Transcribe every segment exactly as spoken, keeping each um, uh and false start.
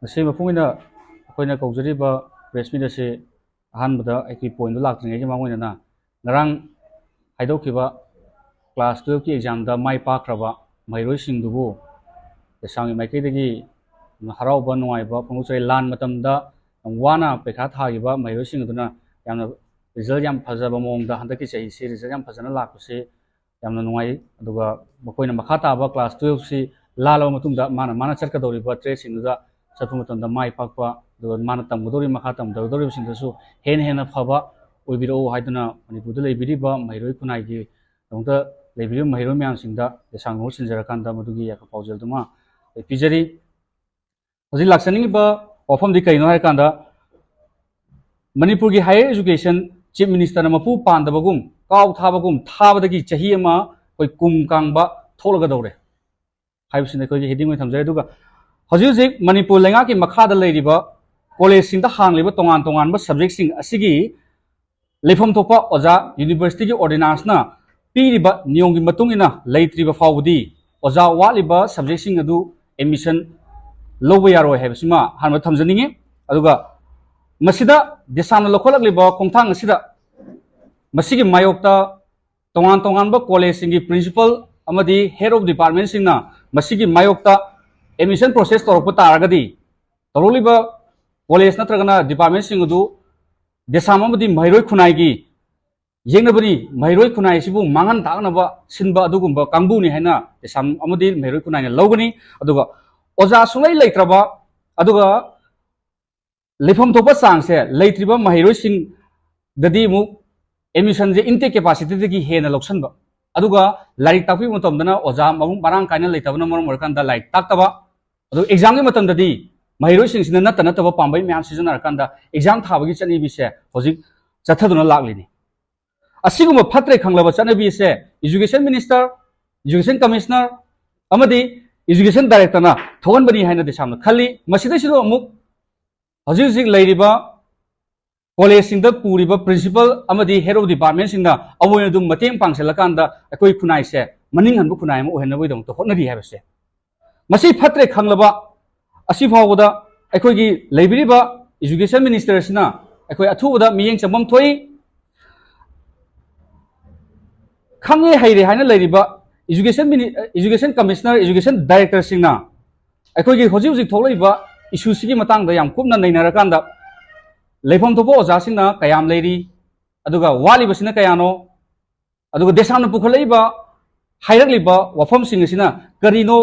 ꯃꯁꯤ ꯃꯄꯨꯡ ꯑꯣꯏꯅ ꯑꯩꯈꯣꯏꯅ ꯀꯧꯖꯔꯤꯕ press meet ꯑꯁꯤ ꯑꯍꯥꯟꯕꯗ ꯑꯩꯒꯤ point ꯗꯨ ꯂꯥꯛꯇ꯭ꯔꯤꯉꯩꯒꯤ ꯃꯃꯥꯡ ꯑꯣꯏꯅ ꯉꯔꯥꯡ ꯍꯥꯏꯗꯣꯛꯈꯤꯕ class twelve ꯀꯤ exam ꯗ ꯃꯥꯏ ꯄꯥꯛꯈ꯭ꯔꯕ ꯃꯍꯩꯔꯣꯏꯁꯤꯡꯗꯨꯕꯨ ꯂꯩꯁꯥꯡꯒꯤ ꯃꯥꯏꯀꯩꯗꯒꯤ ꯍꯔꯥꯎꯕ ꯅꯨꯡꯉꯥꯏꯕ ꯐꯣꯡꯗꯣꯛꯆꯔꯤ꯫ ꯂꯥꯟ ꯃꯇꯝꯗ ꯌꯥꯝ ꯋꯥꯅ ꯄꯩꯈꯥ ꯊꯥꯈꯤꯕ ꯃꯍꯩꯔꯣꯏꯁꯤꯡ ꯑꯗꯨꯅ ꯌꯥꯝꯅ result ꯌꯥꯝ ꯐꯖꯕ ꯃꯑꯣꯡꯗ ꯍꯟꯗꯛꯀꯤ ꯆꯍꯤꯁꯤ result ꯌꯥꯝ ꯐꯖꯅ ꯂꯥꯛꯄꯁꯤ ꯌꯥꯝꯅ ꯅꯨꯡꯉꯥꯏ꯫ ꯑꯗꯨꯒ ꯃꯈꯣꯏꯅ ꯃꯈꯥ ꯇꯥꯕ class twelve ꯁꯤ ꯂꯥꯜꯂꯕ ꯃꯇꯨꯡꯗ ꯃꯥꯅ ꯃꯥꯅ ꯆꯠꯀꯗꯧꯔꯤꯕ trade ꯁꯤꯡꯗꯨꯗ ꯆꯠꯄ ꯃꯇꯝꯗ ꯃꯥꯏ ꯄꯥꯛꯄ, ꯑꯗꯨꯒ ꯃꯥꯅ ꯇꯝꯒꯗꯧꯔꯤꯕ ꯃꯈꯥ ꯇꯝꯊꯒꯗꯧꯔꯤꯕꯁꯤꯡꯗꯁꯨ ꯍꯦꯟꯅ ꯍꯦꯟꯅ ꯐꯕ ꯑꯣꯏꯕꯤꯔꯛꯎ ꯍꯥꯏꯗꯨꯅ ꯃꯅꯤꯄꯨꯔꯗ ꯂꯩꯕꯤꯔꯤꯕ ꯃꯍꯩꯔꯣꯏ ꯈꯨꯟꯅꯥꯏꯒꯤ ꯗꯃꯛꯇ ꯂꯩꯕꯤꯔꯤꯕ ꯃꯍꯩꯔꯣꯏ ꯃꯌꯥꯝꯁꯤꯡꯗ ꯂꯩꯁꯥꯡ ꯅꯣꯡ ꯁꯤꯟꯖꯔꯀꯥꯟꯗ ꯃꯗꯨꯒꯤ ꯌꯥꯏꯐ ꯄꯥꯎꯖꯦꯜꯗꯨꯃ ꯑꯩ ꯄꯤꯖꯔꯤ꯫ ꯍꯧꯖꯤꯛ ꯂꯥꯛꯆꯅꯤꯡꯉꯤꯕ ꯋꯥꯐꯝꯗꯤ ꯀꯔꯤꯅꯣ ꯍꯥꯏꯔꯀꯥꯟꯗ, ꯃꯅꯤꯄꯨꯔꯒꯤ higher education chief minister ꯅ ꯃꯄꯨ ꯄꯥꯟꯗꯕꯒꯨꯝ, ꯀꯥꯎ ꯊꯥꯕꯒꯨꯝ ꯊꯥꯕꯗꯒꯤ ꯆꯍꯤ ꯑꯃ ꯑꯩꯈꯣꯏ ꯀꯨꯝ ꯀꯥꯡꯕ ꯊꯣꯛꯂꯒꯗꯧꯔꯦ ꯍꯥꯏꯕꯁꯤꯅ ꯑꯩꯈꯣꯏꯒꯤ heading ꯑꯣꯏꯅ ꯊꯝꯖꯔꯦ꯫ ꯑꯗꯨꯒ ꯍꯧꯖꯤꯛ ꯍꯧꯖꯤꯛ ꯃꯅꯤꯄꯨꯔ ꯂꯩꯉꯥꯛꯀꯤ ꯃꯈꯥꯗ ꯂꯩꯔꯤꯕ college ꯁꯤꯡꯗ ꯍꯥꯡꯂꯤꯕ ꯇꯣꯉꯥꯟ ꯇꯣꯉꯥꯟꯕ subject ꯁꯤꯡ ꯑꯁꯤꯒꯤ ꯂꯩꯐꯝ ꯊꯣꯛꯄ ꯑꯣꯖꯥ university ꯒꯤ ordinance ꯅ ꯄꯤꯔꯤꯕ ꯅꯤꯌꯣꯝꯒꯤ ꯃꯇꯨꯡ ꯏꯟꯅ ꯂꯩꯇ꯭ꯔꯤꯕ ꯐꯥꯎꯕꯗꯤ ꯑꯣꯖꯥ ꯋꯥꯠꯂꯤꯕ subject ꯁꯤꯡ ꯑꯗꯨ admission ꯂꯧꯕ ꯌꯥꯔꯣꯏ ꯍꯥꯏꯕꯁꯤꯃ ꯑꯍꯥꯟꯕ ꯊꯝꯖꯅꯤꯡꯉꯤ꯫ ꯑꯗꯨꯒ ꯃꯁꯤꯗ ꯗꯦꯁꯥꯝꯅ ꯂꯧꯈꯠꯂꯛꯂꯤꯕ ꯈꯣꯡꯊꯥꯡ ꯑꯁꯤꯗ ꯃꯁꯤꯒꯤ ꯃꯥꯌꯣꯛꯇ ꯇꯣꯉꯥꯟ ꯇꯣꯉꯥꯟꯕ college ꯁꯤꯡꯒꯤ principal ꯑꯃꯗꯤ head of department ꯁꯤꯡꯅ ꯃꯁꯤꯒꯤ ꯃꯥꯌꯣꯛꯇ admission process ꯇꯧꯔꯛꯄ ꯇꯥꯔꯒꯗꯤ, ꯇꯧꯔꯛꯂꯤꯕ college ꯅꯠꯇ꯭ꯔꯒꯅ department ꯁꯤꯡ ꯑꯗꯨ ꯗꯦꯁꯥꯝ ꯑꯃꯗꯤ ꯃꯍꯩꯔꯣꯏ ꯈꯨꯟꯅꯥꯏꯒꯤ ꯌꯦꯛꯅꯕꯅꯤ, ꯃꯍꯩꯔꯣꯏ ꯈꯨꯟꯅꯥꯏ ꯑꯁꯤꯕꯨ ꯃꯥꯡꯍꯟ ꯇꯥꯛꯅꯕ ꯁꯤꯟꯕ ꯑꯗꯨꯒꯨꯝꯕ ꯀꯥꯡꯕꯨꯅꯤ ꯍꯥꯏꯅ ꯗꯦꯁꯥꯝ ꯑꯃꯗꯤ ꯃꯍꯩꯔꯣꯏ ꯈꯨꯟꯅꯥꯏꯅ ꯂꯧꯒꯅꯤ꯫ ꯑꯗꯨꯒ ꯑꯣꯖꯥ ꯁꯨꯡꯂꯩ ꯂꯩꯇ꯭ꯔꯕ, ꯑꯗꯨꯒ ꯂꯩꯐꯝ ꯊꯣꯛꯄ ꯆꯥꯡꯁꯦ ꯂꯩꯇ꯭ꯔꯤꯕ ꯃꯍꯩꯔꯣꯏꯁꯤꯡꯗꯗꯤ ꯑꯃꯨꯛ admission ꯁꯦ intake capacity ꯗꯒꯤ ꯍꯦꯟꯅ ꯂꯧꯁꯟꯕ, ꯑꯗꯨꯒ ꯂꯥꯏꯔꯤꯛ ꯇꯥꯛꯄꯤꯕ ꯃꯇꯝꯗꯅ ꯑꯣꯖꯥ ꯃꯕꯨꯡ ꯃꯔꯥꯡ ꯀꯥꯏꯅ ꯂꯩꯇꯕꯅ ꯃꯔꯝ ꯑꯣꯏꯔꯀꯥꯟꯗ ꯂꯥꯏꯔꯤꯛ ꯇꯥꯛꯇꯕ, ꯑꯗꯨ exam ꯒꯤ ꯃꯇꯝꯗꯗꯤ ꯃꯍꯩꯔꯣꯏꯁꯤꯡꯁꯤꯅ ꯅꯠꯇ ꯅꯠꯇꯕ ꯄꯥꯝꯕꯩ ꯃꯌꯥꯝ ꯁꯤꯖꯤꯟꯅꯔꯀꯥꯟꯗ exam ꯊꯥꯕꯒꯤ ꯆꯠꯅꯕꯤꯁꯦ ꯍꯧꯖꯤꯛ ꯆꯠꯊꯗꯨꯅ ꯂꯥꯛꯂꯤꯅꯤ꯫ ꯑꯁꯤꯒꯨꯝꯕ ꯐꯠꯇ꯭ꯔꯦ ꯈꯪꯂꯕ ꯆꯠꯅꯕꯤ ꯑꯁꯦ education minister, education commissioner ꯑꯃꯗꯤ education director ꯅ ꯊꯣꯛꯍꯟꯕꯅꯤ ꯍꯥꯏꯅ ꯗꯦꯁꯥꯝꯅ ꯈꯜꯂꯤ꯫ ꯃꯁꯤꯗꯩꯁꯤꯗ ꯑꯃꯨꯛ ꯍꯧꯖꯤꯛ ꯍꯧꯖꯤꯛ ꯂꯩꯔꯤꯕ college ꯁꯤꯡꯗ ꯄꯨꯔꯤꯕ principal ꯑꯃꯗꯤ head of department ꯁꯤꯡꯅ ꯑꯃꯣꯏꯅ ꯑꯗꯨꯝ ꯃꯇꯦꯡ ꯄꯥꯡꯁꯤꯜꯂꯀꯥꯟꯗ ꯑꯩꯈꯣꯏ ꯈꯨꯟꯅꯥꯏꯁꯦ ꯃꯅꯤꯡ ꯍꯟꯕ ꯈꯨꯟꯅꯥꯏ ꯑꯃ ꯑꯣꯏꯍꯟꯅꯕꯒꯤꯗꯃꯛꯇ ꯍꯣꯠꯅꯔꯤ ꯍꯥꯏꯕꯁꯦ꯫ ꯃꯁꯤ ꯐꯠꯇ꯭ꯔꯦ ꯈꯪꯂꯕ ꯑꯁꯤ ꯐꯥꯎꯕꯗ ꯑꯩꯈꯣꯏꯒꯤ ꯂꯩꯕꯤꯔꯤꯕ education minister ꯑꯁꯤꯅ ꯑꯩꯈꯣꯏ ꯑꯊꯨꯕꯗ ꯃꯤꯠꯌꯦꯡ ꯆꯪꯐꯝ ꯊꯣꯛꯏ꯫ ꯈꯪꯉꯦ ꯍꯩꯔꯦ ꯍꯥꯏꯅ ꯂꯩꯔꯤꯕ education education commissioner, education directorꯁꯤꯡꯅ ꯑꯩꯈꯣꯏꯒꯤ ꯍꯧꯖꯤꯛ ꯍꯧꯖꯤꯛ ꯊꯣꯛꯂꯛꯏꯕ issueꯁꯤꯒꯤ ꯃꯇꯥꯡꯗ ꯌꯥꯝ ꯀꯨꯞꯅ ꯅꯩꯅꯔꯀꯥꯟꯗ ꯂꯩꯐꯝ ꯊꯣꯛꯄ ꯑꯣꯖꯥꯁꯤꯡꯅ ꯀꯌꯥꯝ ꯂꯩꯔꯤ, ꯑꯗꯨꯒ ꯋꯥꯠꯂꯤꯕꯁꯤꯅ ꯀꯌꯥꯅꯣ, ꯑꯗꯨꯒ ꯗꯦꯁꯥꯝꯅ ꯄꯨꯈꯠꯂꯛꯏꯕ, ꯍꯥꯏꯔꯛꯂꯤꯕ ꯋꯥꯐꯝꯁꯤꯡ ꯑꯁꯤꯅ ꯀꯔꯤꯅꯣ,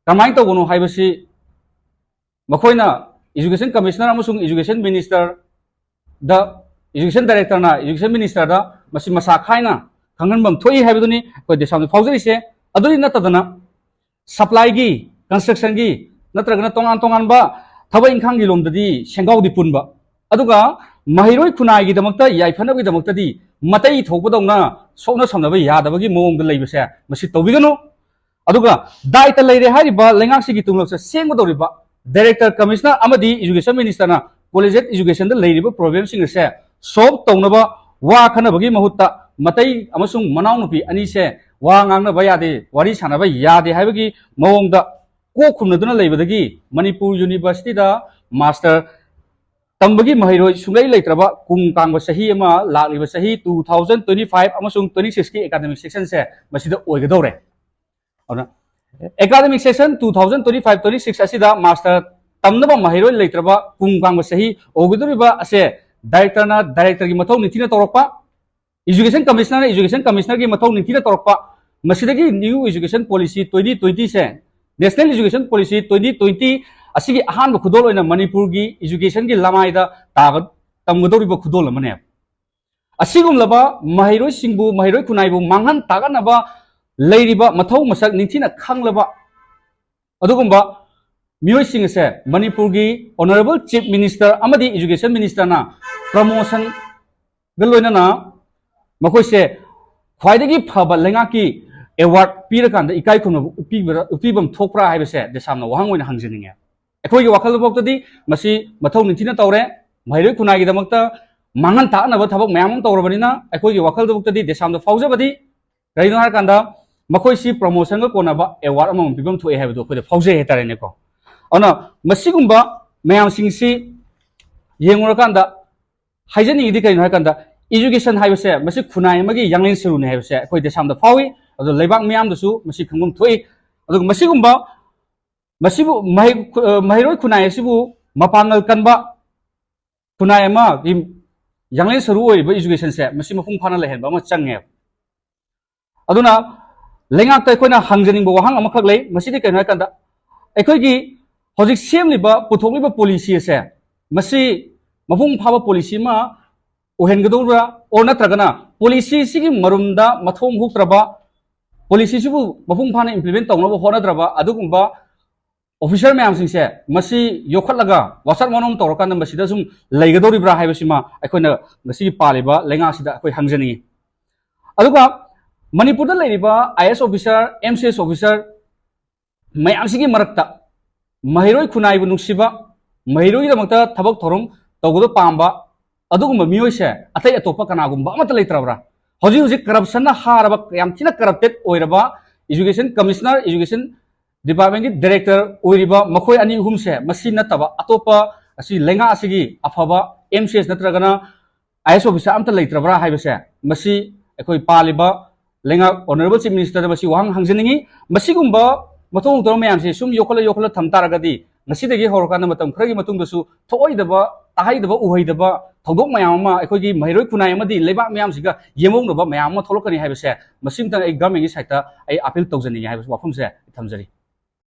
ꯀꯃꯥꯏꯅ ꯇꯧꯕꯅꯣ ꯍꯥꯏꯕꯁꯤ ꯃꯈꯣꯏꯅ education commissioner ꯑꯃꯁꯨꯡ education ministerꯗ, education directorꯅ education ministerꯗ ꯃꯁꯤ ꯃꯁꯥ ꯈꯥꯏꯅ ꯈꯪꯍꯟꯐꯝ ꯊꯣꯛꯏ ꯍꯥꯏꯕꯗꯨꯅꯤ ꯑꯩꯈꯣꯏ ꯗꯦꯁꯥꯝꯗ ꯐꯥꯎꯖꯔꯤꯁꯦ꯫ ꯑꯗꯨꯗꯤ ꯅꯠꯇꯗꯅ supplyꯒꯤ, constructionꯒꯤ ꯅꯠꯇ꯭ꯔꯒꯅ ꯇꯣꯉꯥꯟ ꯇꯣꯉꯥꯟꯕ ꯊꯕꯛ ꯏꯪꯈꯥꯡꯒꯤ ꯂꯣꯝꯗꯗꯤ ꯁꯦꯡꯒꯥꯎꯗꯤ ꯄꯨꯟꯕ, ꯑꯗꯨꯒ ꯃꯍꯩꯔꯣꯏ ꯈꯨꯟꯅꯥꯏꯒꯤꯗꯃꯛꯇ ꯌꯥꯏꯐꯅꯕꯒꯤꯗꯃꯛꯇꯗꯤ ꯃꯇꯩ ꯊꯣꯛꯄꯗꯧꯅ ꯁꯣꯛꯅ ꯁꯝꯅꯕ ꯌꯥꯗꯕꯒꯤ ꯃꯑꯣꯡꯗ ꯂꯩꯕꯁꯦ ꯃꯁꯤ ꯇꯧꯕꯤꯒꯅꯨ꯫ ꯑꯗꯨꯒ ꯗꯥꯏꯇ ꯂꯩꯔꯦ ꯍꯥꯏꯔꯤꯕ ꯂꯩꯉꯥꯛꯁꯤꯒꯤ ꯇꯨꯡꯂꯞꯁꯦ ꯁꯦꯝꯒꯗꯧꯔꯤꯕ director, commissioner ꯑꯃꯗꯤ education ministerꯅ collegiate educationꯗ ꯂꯩꯔꯤꯕ problemꯁꯤꯡ ꯑꯁꯦ solve ꯇꯧꯅꯕ ꯋꯥ ꯈꯟꯅꯕꯒꯤ ꯃꯍꯨꯠꯇ ꯃꯇꯩ ꯑꯃꯁꯨꯡ ꯃꯅꯥꯎꯅꯨꯄꯤ ꯑꯅꯤꯁꯦ ꯋꯥ ꯉꯥꯡꯅꯕ ꯌꯥꯗꯦ, ꯋꯥꯔꯤ ꯁꯥꯟꯅꯕ ꯌꯥꯗꯦ ꯍꯥꯏꯕꯒꯤ ꯃꯑꯣꯡꯗ ꯀꯣꯛ ꯈꯨꯝꯅꯗꯨꯅ ꯂꯩꯕꯗꯒꯤ ꯃꯅꯤꯄꯨꯔ universityꯗ master ꯇꯝꯕꯒꯤ ꯃꯍꯩꯔꯣꯏ ꯁꯨꯡꯂꯩ ꯂꯩꯇ꯭ꯔꯕ ꯀꯨꯝ ꯀꯥꯡꯕ ꯆꯍꯤ ꯑꯃ ꯂꯥꯛꯂꯤꯕ ꯆꯍꯤ two thousand twenty five ꯑꯃꯁꯨꯡ twenty sixꯀꯤ academic sessionꯁꯦ ꯃꯁꯤꯗ ꯑꯣꯏꯒꯗꯧꯔꯦ꯫ ꯑꯗꯨꯅ academic session two thousand twenty five twenty six ꯑꯁꯤꯗ master ꯇꯝꯅꯕ ꯃꯍꯩꯔꯣꯏ ꯂꯩꯇ꯭ꯔꯕ ꯀꯨꯝ ꯀꯥꯡꯕ ꯆꯍꯤ ꯑꯣꯏꯒꯗꯧꯔꯤꯕ ꯑꯁꯦ directorꯅ directorꯒꯤ ꯃꯊꯧ ꯅꯤꯡꯊꯤꯅ ꯇꯧꯔꯛꯄ, education commissionerꯅ education commissionerꯒꯤ ꯃꯊꯧ ꯅꯤꯡꯊꯤꯅ ꯇꯧꯔꯛꯄ, ꯃꯁꯤꯗꯒꯤ new education policy twenty twentyꯁꯦ, national education policy twenty twenty ꯑꯁꯤꯒꯤ ꯑꯍꯥꯟꯕ ꯈꯨꯗꯣꯜ ꯑꯣꯏꯅ ꯃꯅꯤꯄꯨꯔꯒꯤ educationꯒꯤ ꯂꯃꯥꯏꯗ ꯇꯥꯒ-, ꯇꯝꯒꯗꯧꯔꯤꯕ ꯈꯨꯗꯣꯜ ꯑꯃꯅꯦꯕ꯫ ꯑꯁꯤꯒꯨꯝꯂꯕ ꯃꯍꯩꯔꯣꯏꯁꯤꯡꯕꯨ, ꯃꯍꯩꯔꯣꯏ ꯈꯨꯟꯅꯥꯏꯕꯨ ꯃꯥꯡꯍꯟ ꯇꯥꯛꯍꯟꯅꯕ ꯂꯩꯔꯤꯕ ꯃꯊꯧ ꯃꯁꯛ ꯅꯤꯡꯊꯤꯅ ꯈꯪꯂꯕ ꯑꯗꯨꯒꯨꯝꯕ ꯃꯤꯑꯣꯏꯁꯤꯡ ꯑꯁꯦ ꯃꯅꯤꯄꯨꯔꯒꯤ honourable chief minister ꯑꯃꯗꯤ education ministerꯅ promotionꯒ ꯂꯣꯏꯅꯅ ꯃꯈꯣꯏꯁꯦ ꯈ꯭ꯋꯥꯏꯗꯒꯤ ꯐꯕ ꯂꯩꯉꯥꯛꯀꯤ award ꯄꯤꯔꯀꯥꯟꯗ ꯏꯀꯥꯏ ꯈꯨꯝꯅꯕ ꯎꯠꯄꯤꯕ꯭ꯔꯥ, ꯎꯠꯄꯤꯐꯝ ꯊꯣꯛꯄ꯭ꯔꯥ ꯍꯥꯏꯕꯁꯦ ꯗꯦꯁꯥꯝꯅ ꯋꯥꯍꯪ ꯑꯣꯏꯅ ꯍꯪꯖꯅꯤꯡꯉꯦ꯫ ꯑꯩꯈꯣꯏꯒꯤ ꯋꯥꯈꯜꯐꯥꯎꯇꯗꯤ ꯃꯁꯤ ꯃꯊꯧ ꯅꯤꯡꯊꯤꯅ ꯇꯧꯔꯦ꯫ ꯃꯍꯩꯔꯣꯏ ꯈꯨꯟꯅꯥꯏꯒꯤꯗꯃꯛꯇ ꯃꯥꯡꯍꯟ ꯇꯥꯛꯅꯕ ꯊꯕꯛ ꯃꯌꯥꯝ ꯑꯃ ꯇꯧꯔꯕꯅꯤꯅ ꯑꯩꯈꯣꯏꯒꯤ ꯋꯥꯈꯜꯗꯃꯛꯇꯗꯤ ꯗꯦꯁꯥꯝꯗ ꯐꯥꯎꯖꯕꯗꯤ ꯀꯔꯤꯅꯣ ꯍꯥꯏꯔꯀꯥꯟꯗ ꯃꯈꯣꯏꯁꯤ promotionꯒ ꯀꯣꯟꯅꯕ award ꯑꯃꯃꯝ ꯄꯤꯐꯝ ꯊꯣꯛꯑꯦ ꯍꯥꯏꯕꯗꯨ ꯑꯩꯈꯣꯏꯗ ꯐꯥꯎꯖꯩ ꯍꯥꯏꯇꯥꯔꯦꯅꯦꯀꯣ꯫ ꯑꯗꯨꯅ ꯃꯁꯤꯒꯨꯝꯕ ꯃꯌꯥꯝꯁꯤꯡꯁꯤ ꯌꯦꯡꯉꯨꯔꯀꯥꯟꯗ ꯍꯥꯏꯖꯅꯤꯡꯉꯤꯗꯤ ꯀꯔꯤꯅꯣ ꯍꯥꯏꯀꯥꯟꯗ, education ꯍꯥꯏꯕꯁꯦ ꯃꯁꯤ ꯈꯨꯟꯅꯥꯏ ꯑꯃꯒꯤ ꯌꯥꯡꯂꯦꯟ ꯁꯔꯨꯅꯤ ꯍꯥꯏꯕꯁꯦ ꯑꯩꯈꯣꯏ ꯗꯦꯁꯥꯝꯗ ꯐꯥꯎꯏ꯫ ꯑꯗꯣ ꯂꯩꯕꯥꯛ ꯃꯤꯌꯥꯝꯗꯁꯨ ꯃꯁꯤ ꯈꯪꯐꯝ ꯊꯣꯛꯏ꯫ ꯑꯗꯨꯒ ꯃꯁꯤꯒꯨꯝꯕ ꯃꯁꯤꯕꯨ ꯃꯍꯩ-, ꯃꯍꯩꯔꯣꯏ ꯈꯨꯟꯅꯥꯏ ꯑꯁꯤꯕꯨ ꯃꯄꯥꯡꯒꯜ ꯀꯟꯕ ꯈꯨꯟꯅꯥꯏ ꯑꯃꯒꯤ ꯌꯥꯡꯂꯦꯟ ꯁꯔꯨ ꯑꯣꯏꯔꯤꯕ educationꯁꯦ ꯃꯁꯤ ꯃꯄꯨꯡ ꯐꯥꯅ ꯂꯩꯍꯟꯕ ꯑꯃ ꯆꯪꯉꯦꯕ꯫ ꯑꯗꯨꯅ ꯂꯩꯉꯥꯛꯇ ꯑꯩꯈꯣꯏꯅ ꯍꯪꯖꯅꯤꯡꯕ ꯋꯥꯍꯪ ꯑꯃꯈꯛ ꯂꯩ꯫ ꯃꯁꯤꯗꯤ ꯀꯩꯅꯣ ꯍꯥꯏꯀꯥꯟꯗ, ꯑꯩꯈꯣꯏꯒꯤ ꯍꯧꯖꯤꯛ ꯁꯦꯝꯂꯤꯕ, ꯄꯨꯊꯣꯛꯂꯤꯕ policy ꯑꯁꯦ, ꯃꯁꯤ ꯃꯄꯨꯡ ꯐꯥꯕ policy ꯑꯃ ꯑꯣꯏꯍꯟꯒꯗꯧꯔꯤꯕ꯭ꯔꯥ, or ꯅꯠꯇ꯭ꯔꯒꯅ policyꯁꯤꯒꯤ ꯃꯔꯨꯝꯗ ꯃꯊꯣꯡ ꯍꯨꯛꯇ꯭ꯔꯕ, policyꯁꯤꯕꯨ ꯃꯄꯨꯡ ꯐꯥꯅ implement ꯇꯧꯅꯕ ꯍꯣꯠꯅꯗ꯭ꯔꯕ ꯑꯗꯨꯒꯨꯝꯕ officer ꯃꯌꯥꯝꯁꯤꯡꯁꯦ ꯃꯁꯤ ꯌꯣꯛꯈꯠꯂꯒ ꯋꯥꯁꯛ ꯃꯅꯣꯝ ꯇꯧꯔꯀꯥꯟꯗ ꯃꯁꯤꯗ ꯁꯨꯝ ꯂꯩꯒꯗꯧꯔꯤꯕ꯭ꯔꯥ ꯍꯥꯏꯕꯁꯤꯃ ꯑꯩꯈꯣꯏꯅ ꯉꯁꯤꯒꯤ ꯄꯥꯜꯂꯤꯕ ꯂꯩꯉꯥꯛꯁꯤꯗ ꯑꯩꯈꯣꯏ ꯍꯪꯖꯅꯤꯡꯉꯤ꯫ ꯑꯗꯨꯒ ꯃꯅꯤꯄꯨꯔꯗ ꯂꯩꯔꯤꯕ IAS officer, MCS officer ꯃꯌꯥꯝꯁꯤꯒꯤ ꯃꯔꯛꯇ ꯃꯍꯩꯔꯣꯏ ꯈꯨꯟꯅꯥꯏꯕꯨ ꯅꯨꯡꯁꯤꯕ, ꯃꯍꯩꯔꯣꯏꯒꯤꯗꯃꯛꯇ ꯊꯕꯛ ꯊꯧꯔꯝ ꯇꯧꯒꯗꯕ ꯄꯥꯝꯕ ꯑꯗꯨꯒꯨꯝꯕ ꯃꯤꯑꯣꯏꯁꯦ ꯑꯇꯩ ꯑꯇꯣꯞꯄ ꯀꯅꯥꯒꯨꯝꯕ ꯑꯃꯠꯇ ꯂꯩꯇ꯭ꯔꯕ꯭ꯔꯥ? ꯍꯧꯖꯤꯛ ꯍꯧꯖꯤꯛ corruptionꯅ ꯍꯥꯔꯕ, ꯌꯥꯝ ꯊꯤꯅ corrupted ꯑꯣꯏꯔꯕ education commissioner, education departmentꯀꯤ director ꯑꯣꯏꯔꯤꯕ ꯃꯈꯣꯏ ꯑꯅꯤ ꯑꯍꯨꯝꯁꯦ, ꯃꯁꯤ ꯅꯠꯇꯕ ꯑꯇꯣꯞꯄ ꯑꯁꯤ ꯂꯩꯉꯥꯛ ꯑꯁꯤꯒꯤ ꯑꯐꯕ MCS ꯅꯠꯇ꯭ꯔꯒꯅ IAS officer ꯑꯝꯇ ꯂꯩꯇ꯭ꯔꯕ꯭ꯔꯥ ꯍꯥꯏꯕꯁꯦ, ꯃꯁꯤ ꯑꯩꯈꯣꯏ ꯄꯥꯜꯂꯤꯕ ꯂꯩꯉꯥꯛ honourable chief ministerꯗ ꯃꯁꯤ ꯋꯥꯍꯪ ꯍꯪꯖꯅꯤꯡꯉꯤ꯫ ꯃꯁꯤꯒꯨꯝꯕ ꯃꯊꯧ ꯇꯧꯔꯕ ꯃꯌꯥꯝꯁꯦ ꯁꯨꯝ ꯌꯣꯛꯈꯠꯂ ꯌꯣꯛꯈꯠꯂ ꯊꯝ ꯇꯥꯔꯒꯗꯤ, ꯉꯁꯤꯗꯒꯤ ꯍꯧꯔꯀꯥꯟꯗ ꯃꯇꯝ ꯈꯔꯒꯤ ꯃꯇꯨꯡꯗꯁꯨ ꯊꯣꯛꯑꯣꯏꯗꯕ, ꯇꯥꯍꯩꯗꯕ, ꯎꯍꯩꯗꯕ ꯊꯧꯗꯣꯛ ꯃꯌꯥꯝ ꯑꯃ ꯑꯩꯈꯣꯏꯒꯤ ꯃꯍꯩꯔꯣꯏ ꯈꯨꯟꯅꯥꯏ ꯑꯃꯗꯤ ꯂꯩꯕꯥꯛ ꯃꯤꯌꯥꯝꯁꯤꯒ ꯌꯦꯡꯍꯧꯅꯕ ꯃꯌꯥꯝ ꯑꯃ ꯊꯣꯛꯂꯛꯀꯅꯤ ꯍꯥꯏꯕꯁꯦ, ꯃꯁꯤꯝꯇꯪ ꯑꯩ governmentꯀꯤ sideꯇ ꯑꯩ appeal ꯇꯧꯖꯅꯤꯡꯉꯤ ꯍꯥꯏꯕ ꯋꯥꯐꯝꯁꯦ ꯊꯝꯖꯔꯤ꯫